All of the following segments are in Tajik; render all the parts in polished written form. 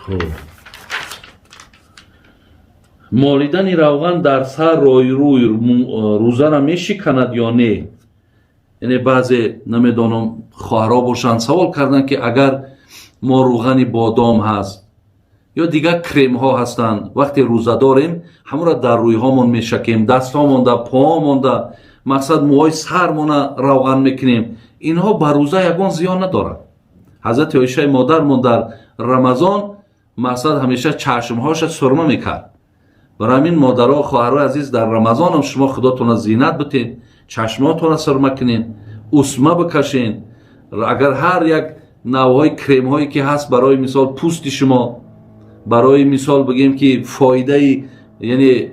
Хуб, молидани равған дар сар, рӯй, рӯзара мешиканад ё не? Яъне баъзе, намедонам, хоҳарҳо бошанд, савол карданд, ки агар мо рӯғани бодом ҳаст ё дигар кремҳо ҳастанд, вақте рӯза дорем, ҳамонро дар рӯйҳомон мешакем, дастҳомонда, поҳомонда, мақсад, мӯҳои сармона равған мекунем, инҳо ба рӯза ягон зиён надорад. Ҳазрати Оишаи модармон дар Рамазон, мақсад, ҳамеша чашмҳоша сурма мекард. Барои ҳамин, модаро, хоҳарои азиз, дар Рамазонам шумо худотона зинат битен, чашмотона сурма кунен, усма бикашен. Агар ҳар як навъҳои кремҳое ки ҳаст, барои мисол, пӯсти шумо, барои мисол, бигем ки фоидаи, яъне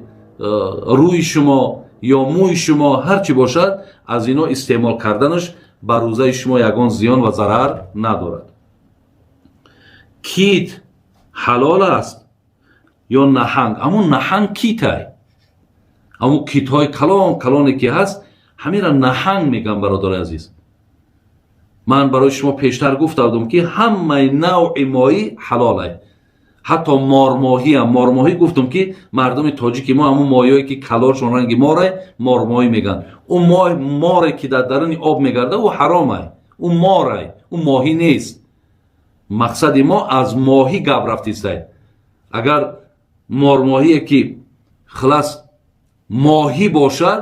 рӯи шумо ё мӯи шумо, ҳар чӣ бошад, аз ино истеъмол карданаш ба рӯзаи шумо ягон зиён ва зарар надорад. Кит ҳалол аст ё наҳанг? Ҳамун наҳанг китай, ҳамун китҳои калон калоне ки ҳаст, ҳамира наҳанг мегӯям. Бародари азиз, ман барои шумо пештар гуфта будам, ки ҳамаи навъи моҳӣ ҳалолай, ҳатто мормоҳиам. Мормоҳӣ гуфтам, ки мардуми тоҷики мо ҳамун моҳиҳое ки калоршон ранги морай, мормоҳӣ мегӯянд. Ӯ море ки дар даруни об мегарда, ӯ ҳаромай, ӯ морай, ӯ моҳӣ нест. Мақсади мо аз моҳӣ гап рафтистай. Агар мормоҳие ки хулас моҳӣ бошад,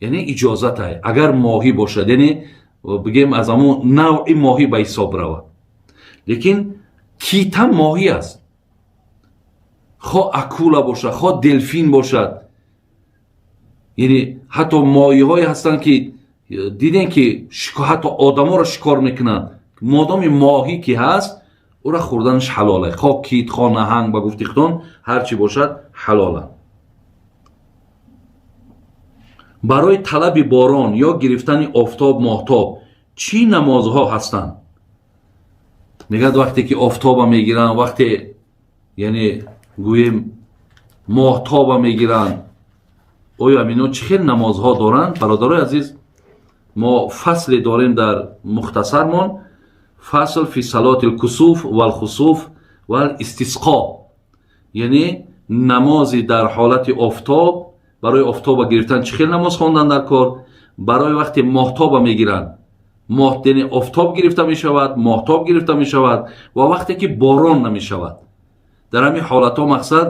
яъне иҷозатай. Агар моҳӣ бошад, яъне бигем, аз ҳамун навъи моҳӣ ба ҳисоб равад. Лекин китам моҳӣ аст, хо акула бошад, хо делфин бошад. Яъне ҳатто моҳиҳое ҳастанд, ки дидем, ки ҳатто одаморо шикор мекунанд. Модоми моҳӣ ки ҳаст, ӯра хӯрданаш ҳалоле, хо кит, хо наҳанг, ба гуфти худон, ҳар чӣ бошад, ҳалола. Барои талаби борон ё гирифтани офтоб, моҳтоб чӣ намозҳо ҳастанд? Мегӯяд, вақте ки офтоба мегиранд, вақте, яъне гӯем, моҳтоба мегиранд, оё амино чӣ хел намозҳо доранд? Бародарои азиз, мо фасле дорем дар мухтасармон, фасл фи салоти лкусуф валхусуф вал истисқо, яъне намози дар ҳолати офтоб. Барои офтоба гирифтан чӣ хел намоз хондан дар кор, барои вақте моҳтоба мегиранд, моҳ, яъне офтоб гирифта мешавад, моҳтоб гирифта мешавад ва вақте ки борон намешавад, дар ҳамин ҳолатҳо, мақсад,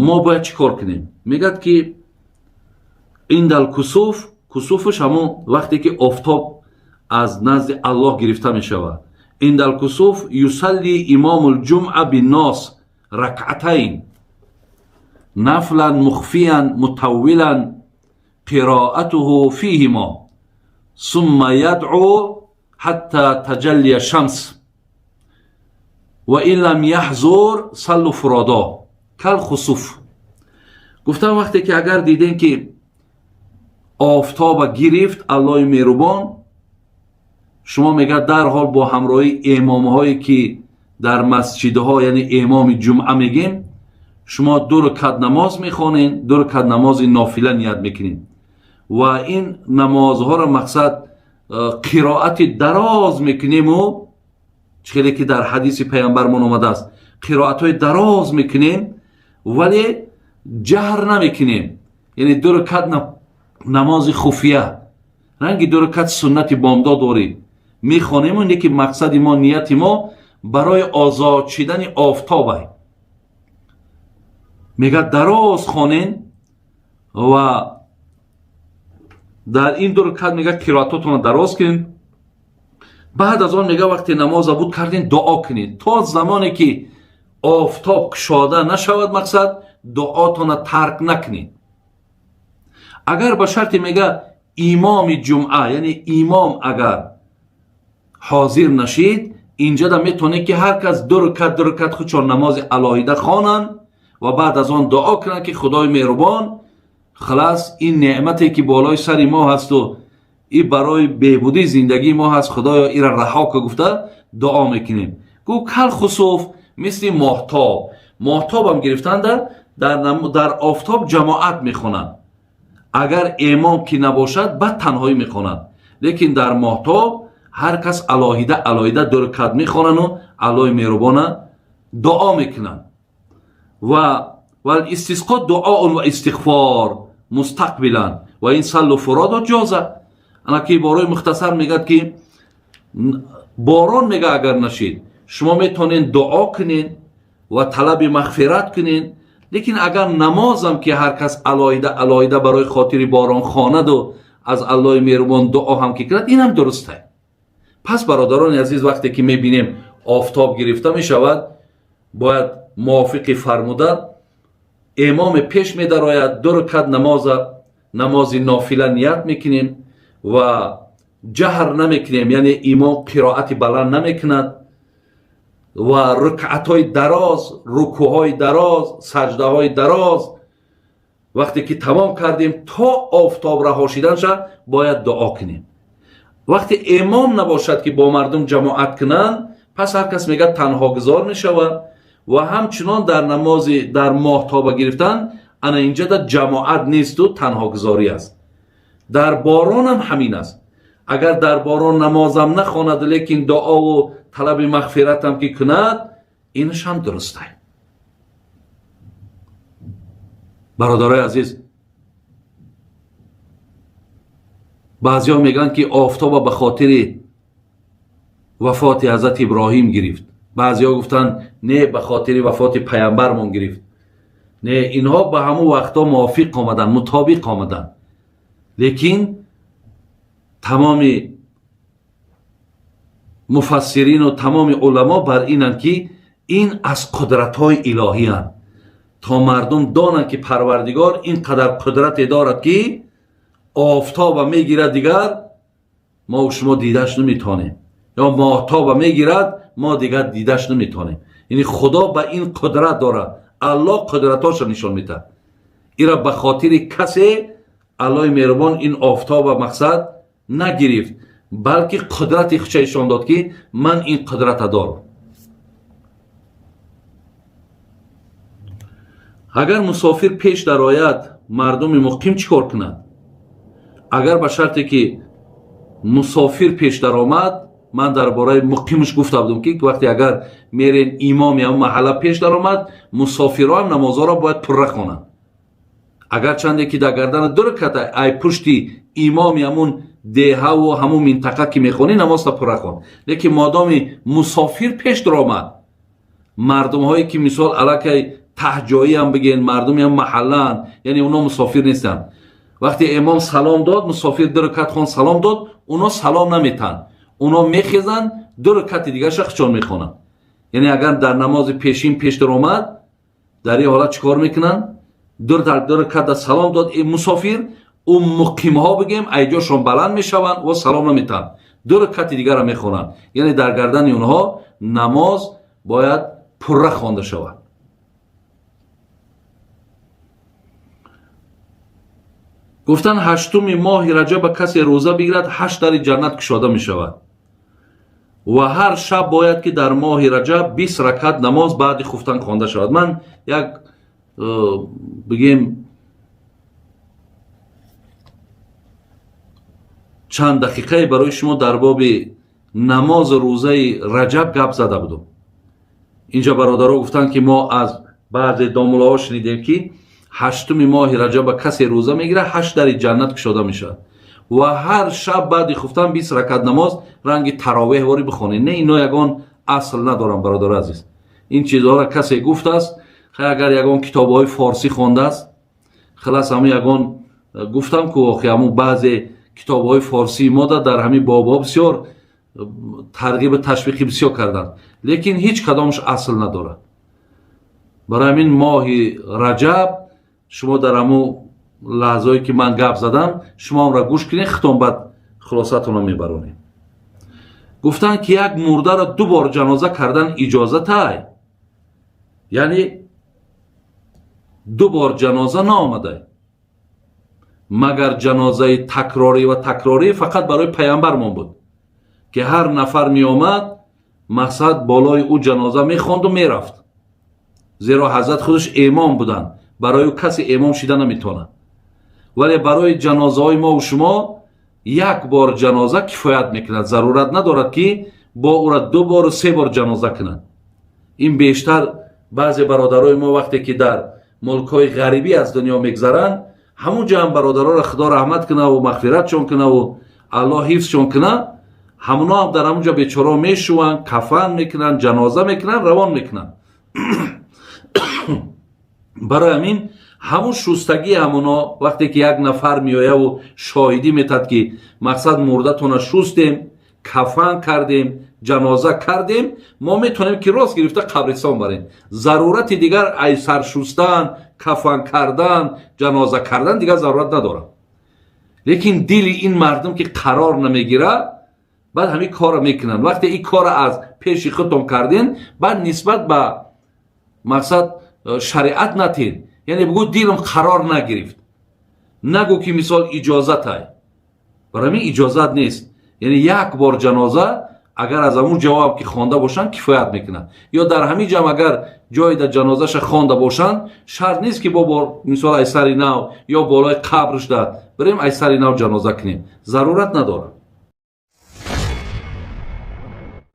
мо бояд чӣ кор кунем? Мегӯяд, ки عند الكسوف, кусуфаш ҳамон вақте ки офтоб аз назди Аллоҳ гирифта мешавад. عند الكسوف يصلي إمام الجمعة بالناس ركعتين نفلا مخفيا مطولا قراءته فيهما ثم يدعو حتى تجلي الشمس وإن لم يحضر صلوا فرادى كالخسوف. Гуфтам, вақте ки агар дидем, ки офтоба гирифт Аллоҳи меҳрубон, шумо, мегӯяд, дарҳол бо ҳамроҳии имомҳое ки дар масҷидҳо, яъне имоми ҷумъа мегем, шумо ду ракат намоз мехонед, ду ракат намози нофила ният мекунед ва ин намозҳоро, мақсад, қироати дароз мекунему, хеле ки дар ҳадиси паямбармон омадааст, қироатҳои дароз мекунем, вале ҷаҳр намекунем. Яъне ду ракат намози хуфия, ранги ду ракат суннати бомдод дорӣ мехонему, не ки мақсади мо, нияти мо барои озод шидани офтобай. Мегӯяд, дароз хонен ва дар ин ду ракат, мегӯяд, қироатотонро дароз кунед. Баъд аз он, мега, вақте намоза буд кардем, дуо кунед то замоне ки офтоб кушода нашавад. Мақсад, дуотона тарк накунед. Агар ба шарте, мега, имоми ҷумъа, яъне имом агар ҳозир нашид, инҷода метавонед, ки ҳар кас ду ракат, ду ракат худшон намози алоҳида хонанд ва баъд аз он дуо кунанд, ки Худои меҳрубон, халас, ин неъмате ки болои сари мо ҳасту и барои беҳбудии зиндагии мо ҳаст, Худоё, ира раҳо ка, гуфта дуо мекунем. Гу كالخسوف, мисли моҳтоб. Моҳтобам гирифтанда дар офтоб ҷамоат мехонанд. Агар имом ки набошад, баъд танҳоӣ мехонад, лекин дар моҳтоб ҳар кас алоҳида алоҳида ду ракат мехонану Аллоҳи меҳрубона Дуо мекунанд. Ва вал-истисқо дуоун ва истиғфор мустақбилан ва ин саллу фурода ҷоза. Ана ки борои мухтасар мегӯяд, ки борон мега агар нашид, шумо метавонед дуо кунед ва талаби мағфират кунед, лекин агар намозам ки ҳар кас алоҳида алоҳида барои хотири борон хонаду аз Аллоҳи меҳрубон дуо ҳам ки кунад, инам дурусте. Пас бародарони азиз, вақте ки мебинем офтоб гирифта мешавад, бояд мувофиқи фармуда имоме пеш медарояд, ду ракат намоза, намози нофила ният мекунем ва ҷаҳр намекунем, яъне имом қироати баланд намекунад ва рукъатҳои дароз, рукӯъҳои дароз, саҷдаҳои дароз. Вақте ки тамом кардем, то офтоб раҳо шиданша бояд дуо кунем. Вақте имом набошад, ки бо мардум ҷамоат кунанд, пас ҳар кас мегӯяд танҳогузор мешавад. Ва ҳамчунон дар намози дар моҳтоба гирифтан ана инҷада ҷамоат несту танҳогузорӣ аст. Дар боронам ҳамин аст. Агар дар борон намозам нахонад, лекин дуову талаби мағфиратам ки кунад, инаш ҳам дурустай. Бародарои азиз, баъзеҳо мегӯянд, ки офтоба ба хотири вафоти ҳазрати Иброҳим гирифт, баъзеҳо гуфтанд, не, ба хотири вафоти паямбармон гирифт. Не, инҳо ба ҳамун вақтҳо мувофиқ омаданд, мутобиқ омаданд, лекин тамоми муфассирину тамоми уламо бар инанд, ки ин аз қудратҳои илоҳиянд, то мардум донанд, ки Парвардигор ин қадар қудрате дорад, ки офтоба мегирад, дигар мо шумо дидаш наметонем, ё моҳтоба мегирад, мо дигар дидаш наметонем. Яъне Худо ба ин қудрат дорад, Аллоҳ қудратҳошро нишон медиҳад. Ира ба хотири касе Аллоҳи меҳрубон ин офтоба мақсад нагирифт, балки қудрати худша нишон дод, ки ман ин қудрата дорам. Агар мусофир пеш дарояд, мардуми муқим чӣ кор кунад? Агар ба шарте ки мусофир пеш даромад, ман дар бораи муқимаш гуфта будам, ки вақте агар мерен имоми ҳам маҳалла пеш даромад, мусофирҳоам намозҳоро бояд пурра хонанд. Агарчанде ки дар гардана ду раката ай пушти имоми ҳамун деҳаву ҳамун минтақа ки мехонӣ, намозта пурра хон, лекин модоми мусофир пеш даромад, мардумҳое ки мисол аллакай таҳҷоиам бигӯен, мардумиам маҳаллаанд, яъне оно мусофир нестанд, вақте имом салом дод, мусофир ду ракат хон, салом дод, оно салом наметаҳанд, оно мехезанд, ду ракати дигарша хичон мехонанд. Яъне агар дар намози пешин пеш даромад, дар ин ҳолат чӣ кор мекунанд? Ду раката салом дод мусофир, ӯ муқимҳо бигем айҷошон баланд мешаванд ва салом наметаҳанд, ду ракати дигарро мехонанд. Яъне дар гардани онҳо намоз бояд пурра хонда шавад. Гуфтанд, ҳаштуми моҳи раҷаба касе рӯза бигирад, 8 дари ҷаннат кушода мешавад ва ҳар шаб бояд ки дар моҳи раҷаб 20 ракат намоз баъди хуфтан хонда шавад. Ман як бигем чанд дақиқае барои шумо дар боби намозу рӯзаи раҷаб гап зада будум. Инҷа бародаро гуфтанд, ки мо аз баъзе домулоҳо шунидем, ки ҳаштуми моҳи раҷаба касе рӯза мегирад, 8 дари ҷаннат кушода мешавад ва ҳар шаб баъди хуфтан 20 ракат намоз ранги таровеҳ ворӣ бихонед. Не, ино ягон асл надорам, бародари азиз. Ин чизҳоро касе гуфтааст, хай агар ягон китобҳои форсӣ хондааст, хилас ҳамун ягон гуфтам ку охи ҳамун баъзе китобҳои форсии мода дар ҳамин бобҳо бисёр тарғибу ташвиқи бисёр карданд, лекин ҳеҷ кадомаш асл надорад. Барои ҳамин моҳи раҷаб шумо дар ҳамун лаҳзое ки ман гап задам, шумо ҳамра гӯш кунед, хитон баъд хулосатонро мебаронед. Гуфтанд, ки як мурдаро ду бор ҷаноза кардан иҷозатай, яъне ду бор ҷаноза наомадай, магар ҷанозаи такрорӣ ва такрорӣ фақат барои паямбармон буд, ки ҳар нафар меомад, мақсад болои ӯ ҷаноза мехонду мерафт, зеро ҳазрат худаш имом буданд, барои ӯ касе имом шида наметавонад. Вале барои ҷанозаҳои мову шумо як бор ҷаноза кифоят мекунад, зарурат надорад, ки бо ӯра ду бору се бор ҷаноза кунад. Ин бештар баъзе бародарои мо, вақте ки дар мулкҳои ғарибӣ аз дунё мегзаранд, ҳамун ҷо ҳам бародароро Худо раҳмат кунаву мағфиратшон кунаву Аллоҳ ҳифзшон куна, ҳамуно ҳам дар ҳамун ҷо бечорао мешӯванд, кафан мекунанд, ҷаноза мекунанд, равон мекунанд. Барои ҳамин ҳамун шустагии ҳамуно, вақте ки як нафар меояву шоҳидӣ метад, ки мақсад мурдатона шустем, кафан кардем, ҷаноза кардем, мо метавонем, ки рост гирифта қабристон барем. Зарурати дигар ай сар шустан, кафан кардан, ҷаноза кардан дигар зарурат надорад. Лекин дили ин мардум ки қарор намегирад, баъд ҳамин корро мекунанд. Вақте ин корро аз пеши худтон карден, баъд нисбат ба мақсад шариат натен, яъне бигӯ, дилам қарор нагирифт, нагӯ, ки мисол иҷозатай. Барои ҳамин иҷозат нест. Яъне як бор ҷаноза агар аз ҳамун ҷавоб ки хонда бошанд, кифоят мекунад. Ё дар ҳамин ҷамъ агар ҷое дар ҷанозаша хонда бошанд, шарт нест, ки бо мисол ай сари нав ё болои қабрш да бирем, ай сари нав ҷаноза кунем, зарурат надорад.